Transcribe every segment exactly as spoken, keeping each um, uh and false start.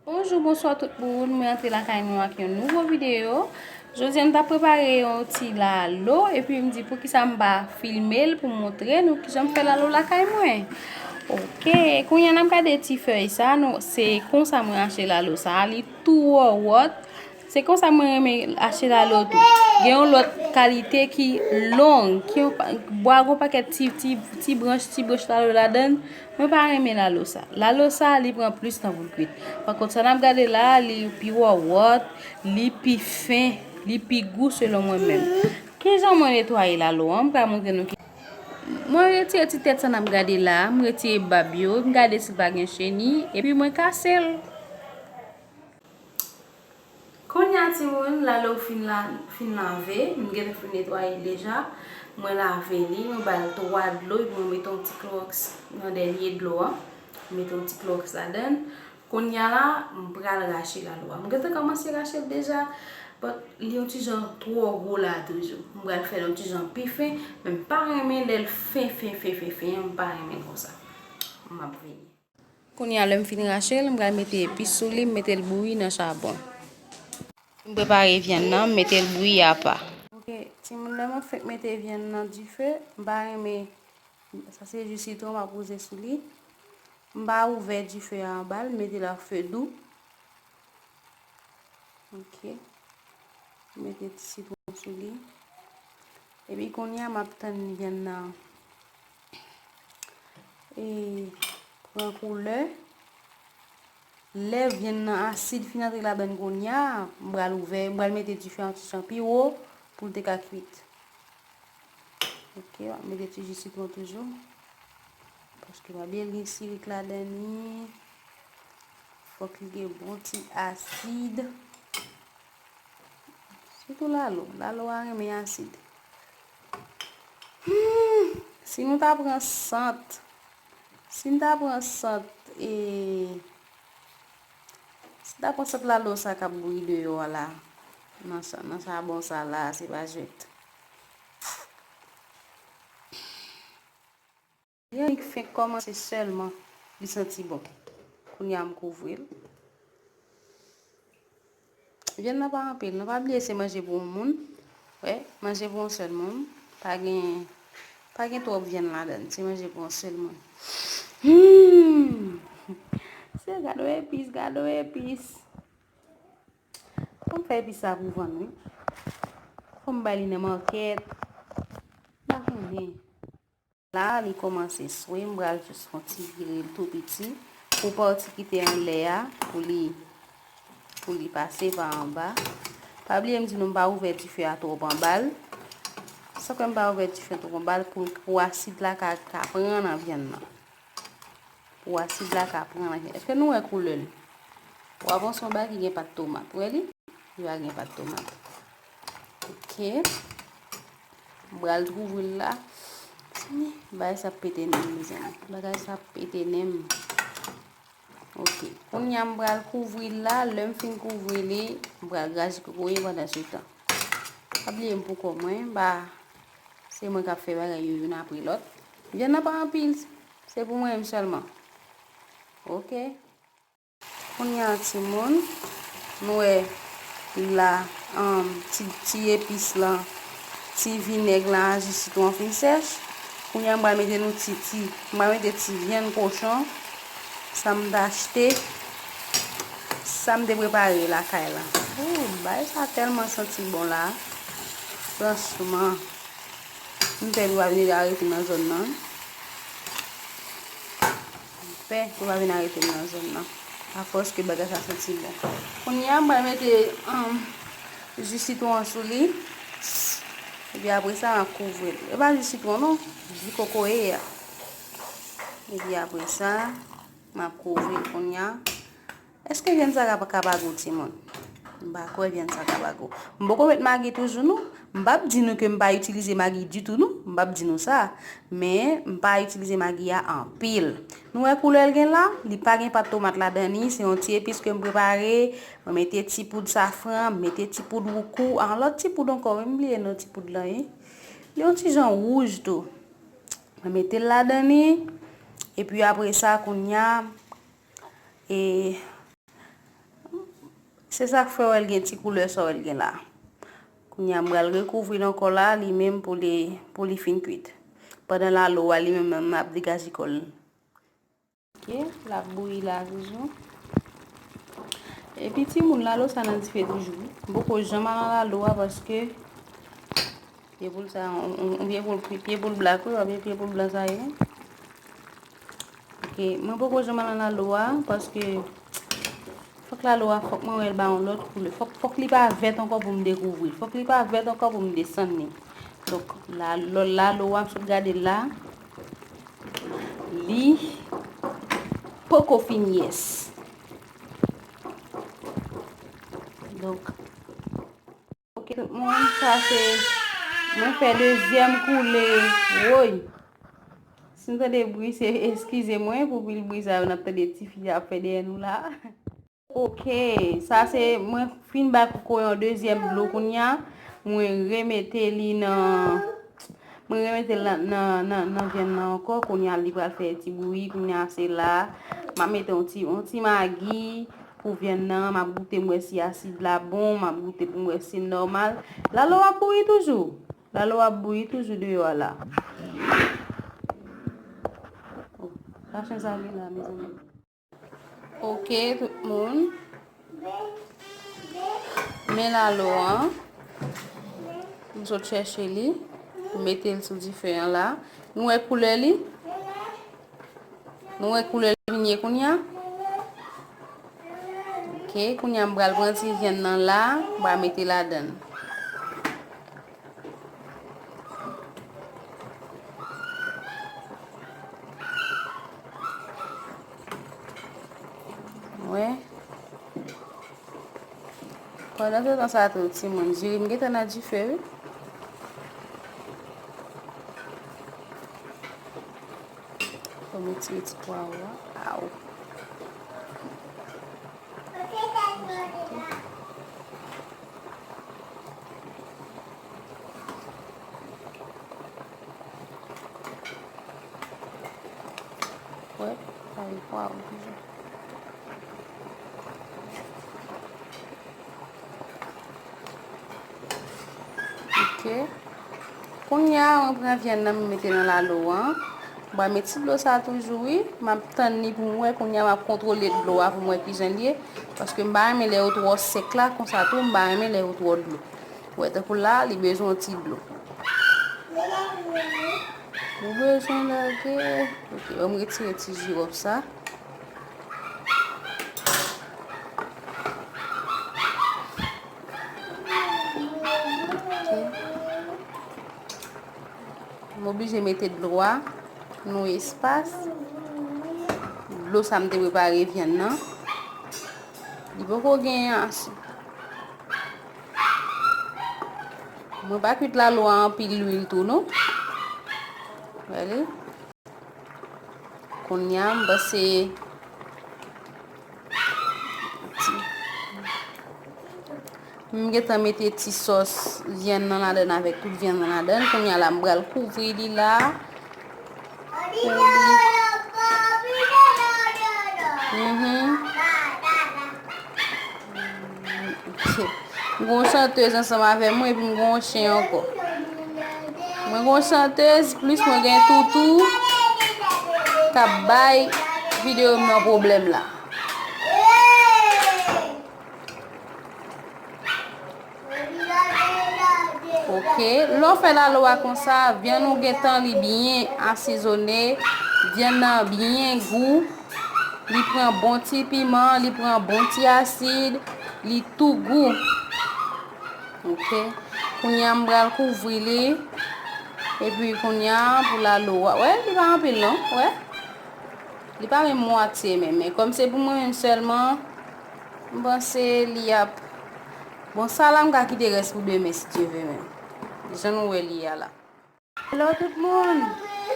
Bonjou, bonswa tout moun. Mwen antre lakay nou ak yon nouvo videyo. Jodi a, m t ap prepare yon ti lalo, epi m di poukisa m pa filme l pou m montre nou kijan m fè lalo lakay mwen. Oke, kounye a n ap gade ti fèy sa, nou, se konsa mwen achte lalo sa, li tou wòwòt. Se konsa mwen renmen achte lalo tou. Gen yon lòt kalite ki long, ki yon pa- bwa gon pakèt ti, ti, ti branch, ti branch lalo ladan l. Mwen pa renmen lalo sa. Lalo sa, li pran plis tan pou l kwit. Pa kont sa n ap gade la, li pi wòwòt, li pi fen, li pi gou selon mwen menm. Kijan mwen netwaye lalo an? M pral montre nou ki. Mwen retire ti tèt sa n ap gade la, m retire bab yo, m gade si l pa gen cheni, epi mwen kase l. Kounye a timoun, lalo fin la, fin lave, m gentan fin netwaye l deja. Mwen lave li, mwen ba l twa dlo, epi mwen mete yon ti klowòks nan dènye dlo a. Mete yon ti klowòks ladan l. Kounye a la, m pral rache lalo a. M gentan kòmanse rache l deja, but li yon ti jan twò gwo la toujou. M pral fè l yon ti jan pi fen, men m pa renmen lè l fen, fen, fen, fen, fen, m pa renmen konsa. M ap vini. Kounye a, lè m fin rache l, m pral mete epis sou li, m mete l bouyi nan chabon. M prepare vyann nan, m mete l bouyi apa. Oke, timoun, lè mwen fenk mete vyann nan dife, m pa renmen, sa se ji sitwon m ap wouze sou li. M pa ouvè dife a anba l, m mete l a fe dou. Oke. M mete ti sitwon sou li. Epi kounye a, m ap tann vyann nan e pran koulè. Lè vyann nan asid fin antre ladan l kounye a, m pral ouvè, m pral mete dife a yon ti jan pi wo pou l te ka kwit. Oke, m ap mete ti ji sitwon toujou. Paske pa bliye l gen sirik ladan li. Fòk li gen bon ti asid. Sitou lalo. Lalo a renmen asid. Hmm, si nou ta pran sant, si n ta pran sant, e, si n ta pran sant lalo sa k ap bouyi deyò a la, nan cha-, nan chabon sa la, se pa jwèt. Li annik fenk kòmanse sèlman, li santi bon. Kounye a m kouvri l. Vyann nan pa anpil, non, pa bliye se manje pou yon moun. Wè, manje pou yon sèl moun. Pa gen, pa gen twòp vyann ladan l, se manje pou yon sèl moun. Hmm! Se gade yon epis, gade yon epis. Fò m fè epis sa pou vann, wi. Fò m bay li nan makèt. M pa konnen. La, li kòmanse swe, m pral jis fè yon ti vire l tou piti pou pati ki te anlè a, pou li, pou li pase pa anba. Pa bliye m di nou m pa ouvè dife a twòp anba l. Sa fè m pa ouvè dife a twòp anba l pou, pou asid la ka, ka pran nan vyann nan. Pou asid la ka pran nan vyann. Èske nou wè koulè l? W ap panse yon bagay ki gen pat tomat. Wè li? Li pa gen pat tomat. Oke. M pral kouvri l la. Tini, bagay sa ap pete nen m, mezanmi. Bagay sa ap pete nen m. Oke. Kounye a m pral kouvri l la. Lè m fin kouvri li, m pral graje kokoye pandan se tan. Pa bliye m pou kò mwen, m pa, se mwen k ap fè bagay yo youn apre lòt. Vyann nan pa anpil, se pou mwen menm sèlman. Oke. Kounye a timoun, nou wè la, um, ti, ti epis lan, ti vinèg lan, ji sitwon fin sèch. Kounye a m pral mete nou ti, ti, m pral mete ti vyann kochon, sa m t achte, sa m te prepare lakay la. Ooh, bagay sa tèlman santi bon la. Franchman. M pè pou pa vin arete m nan zòn nan. M pè pou pa vin arete m nan zòn nan. Afòs ke bagay sa santi bon. Kounye a, m pral mete, um, ji sitwon an sou li. Epi apre sa, m ap kouvri l. E pa ji sitwon non, ji kokoye a. Epi apre sa, m ap kouvri l kounye a. Èske vyann sa ka, ka pa gou, timoun? M pa kwè vyann sa ka pa gou. M poko met magi toujou, non. M p ap di nou ke m pa itilize magi ditou, non. M p ap di nou sa. Men, m pa itilize magi a anpil. Nou wè koulè l gen la? Li pa gen pat tomat ladan li. Se yon ti epis ke m prepare. Mwen mete ti poud safran, mete ti poud woukou. An, lòt ti poud ankò, wi, m bliye non ti poud lan, wi. Li yon ti jan wouj tou. Mwen mete l ladan li. Epi apre sa, kounye a, e, Se sa k fè w wè l gen ti koulè sa w wè l gen la. Kounye a, m pral rekouvri l ankò la, li menm pou li, pou li fin kwit. Pandan lalo a, li menm, menm ap degaje kò l. Ok, l ap bouyi la toujou. Epi timoun, lalo sa nan dife toujou. M poko janm al nan lalo a paske pye poul sa, on, on, on pye poul, pye poul blak wi, pa pye poul blan sa ye. Ok, mwen poko janm al nan lalo a paske fòk lalo a, fòk mwen wè l ba yon lòt koulè. Fòk, fòk li pa vèt ankò pou m dekouvri l. Fòk li pa vèt ankò pou m desann li. Donk, la, lalo a, m sot gade l la. Li poko fin yès. Donk, ok, tout moun, sa se, mwen fè dezyèm koule. Woy! Si n tande bri, se eskize mwen pou pil bri sa yo n ap tande tifi a ap fè dèyè nou la. Ok, sa se mwen fin bay koko yon dezyèm dlo kounye a. Mwen remete li nan, mwen remete l nan, nan, nan, nan vyann nan ankò. Kounye a li pral fè ti bouyi. Kounye a se la. M ap mete yon ti, yon ti magi pou vyann nan. M ap goute m wè si asid la bon. M ap goute pou m wè si l nòmal. Lalo ap bouyi toujou. Lalo ap bouyi toujou deyò a la. Oh, pa chen sa gen la, mezanmi. Ok, tout moun. Men lalo an. M sot chèche li. M mete l sou dife an la. Nou wè koulè li? Nou wè koulè li vin ye kounye a? Ok, kounye a m pral pran ti vyann nan la, m pral mete ladan l. Wè. Pandan se tan sa tou, timoun, diri m gentan nan dife, wi. Fò m retire ti pwav la. Aw. Wè, sa vin pwav toujou. Ok. Kounye a, mwen pran vyann nan, mwen mete nan lalo an. Mwen met ti dlo sa toujou, wi. M ap tann li pou m wè. Kounye a, m ap kontwole dlo a pou m wè kijan l ye. Paske m pa renmen lè yo twò sèk la, konsa tou, m pa renmen lè yo twò dlo. Wè, tankou la, li bezwen yon ti dlo. Ou bezwen lage. Ok, ban m retire ti jiwòp sa. Ok. M oblije mete dlo a nan espas. Dlo sa m te prepare vyann nan. Li poko gen asid. Mwen pa kwit lalo a anpil lwil tou, non. Gade. Kounye a, m panse ti, m gentan mete ti sòs vyann nan ladann avèk tout vyann nan ladann. Kounye a la, m pral kouvri li la. Pou li. Mhm. Ok. M gon chantèz ansanm avè mwen, epi m gon chen ankò. Mwen gon chantèz, plis mwen gen toutou k ap bay videyo m nan pwoblèm la. Ok, lè w fè lalo a konsa, vyann ou gentan li byen asezone, vyann nan byen gou, li pran bon ti piman, li pran bon ti asid, li tou gou. Ok, kounye a m pral kouvri li, epi kounye a pou lalo a, wè, li pa anpil non, wè, li pa menm mwatye menm, men kòm se pou mwen menm sèlman, m panse li ap Bon, sa la m ka kite rès pou demen, si Dye vle menm. Jan nou wè li a la. Hello tout moun!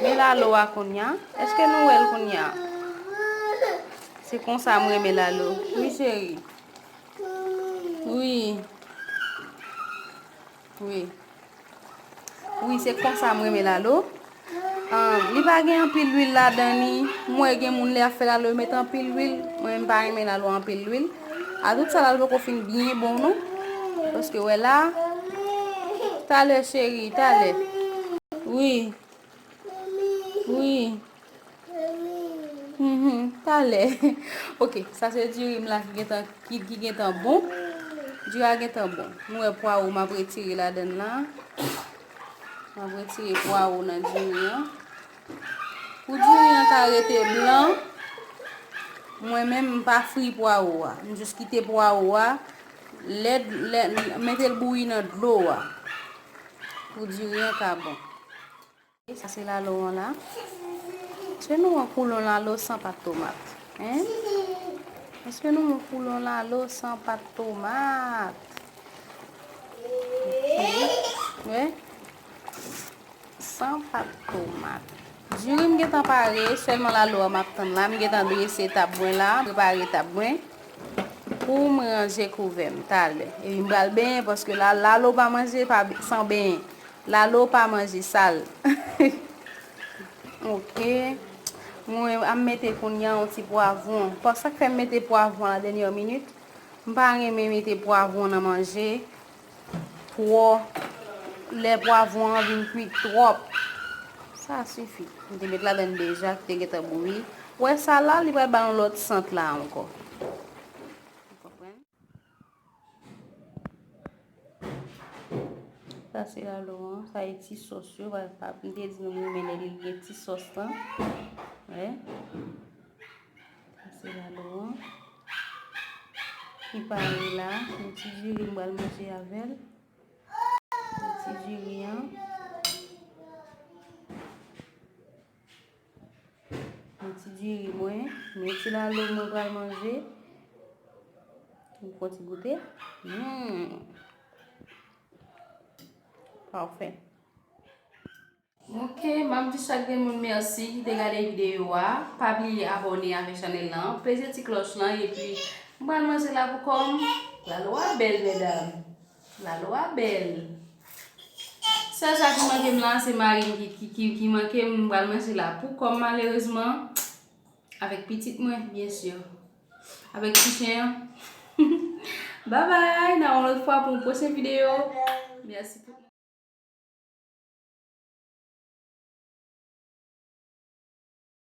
Men lalo a kounye a. Èske nou wè l kounye a? Se konsa m renmen lalo. Wi, cheri. Wi. Wi. Wi, se konsa m renmen lalo. Ah, li pa gen anpil lwil ladan li. M wè gen moun lè y ap fè lalo, yo met anpil lwil. Mwen menm pa renmen lalo anpil lwil. A tout sa la, l poko fin byen bon, non. Paske wè la, talè, cheri, talè. Wi. Wi. Mhm, talè. Ok, sa se diri m la ki gentan, ki, ki gentan bon. Diri a gentan bon. Nou wè pwawo m ap retire ladann la. M ap retire pwawo nan diri an. Pou diri an ka rete blan, mwen menm m pa fri pwawo a. M jis kite pwawo a, lè, lè, mete l bouyi nan dlo a. Pou diri an ka bon. Sa se lalo an la. Èske nou wè koulè yon lalo san pat tomat? Hein? Èske nou wè koulè yon lalo san pat tomat? Wè? San pat tomat. Diri m gentan pare, sèlman lalo a m ap tann la. M gentan drese tab mwen la, prepare tab mwen pou m ranje kouvè m talè. Epi m pral benyen paske la, lalo pa manje pa, san benyen. Lalo pa manje sal. Ok. Mwen ap mete kounye a yon ti pwavwon. Sa k fè m mete pwavwon a la dènyè minit, m pa renmen mete pwavwon nan manje twò, lè pwavwon an vin kwit twòp. Sa sifi. M te met ladann deja, ki te gentan bouyi. Wè sa la, li pral ba yon lòt sant la ankò. Ou konprann? Sa se lalo an, sa e ti sòs yo, pa, pa, m te di nou m renmen lè li gen ti sòs lan. Wè. Sa se lalo an. Ki pare la, yon ti diri m pral manje avè l. Yon ti diri an. Yon ti diri mwen, men ti lalo mwen pral manje. M fè yon ti goute. Hmm. Pafè. Ok, m ap di chak grenn moun mèsi ki te gade videyo a. Pa bliye abòne avèk chanèl lan, peze ti klòch lan, epi m pral manje la pou kò m. Lalo a bèl, medam. Lalo a bèl. Sèl sa ki manke m la, se mari m ki, ki, ki, ki manke m, m pral manje la pou kò m, malerezman. Avèk pitit mwen, byen si. Avèk ti chen an. Babay, n a wè yon lòt fwa pou yon pwochen videyo. Mèsi pou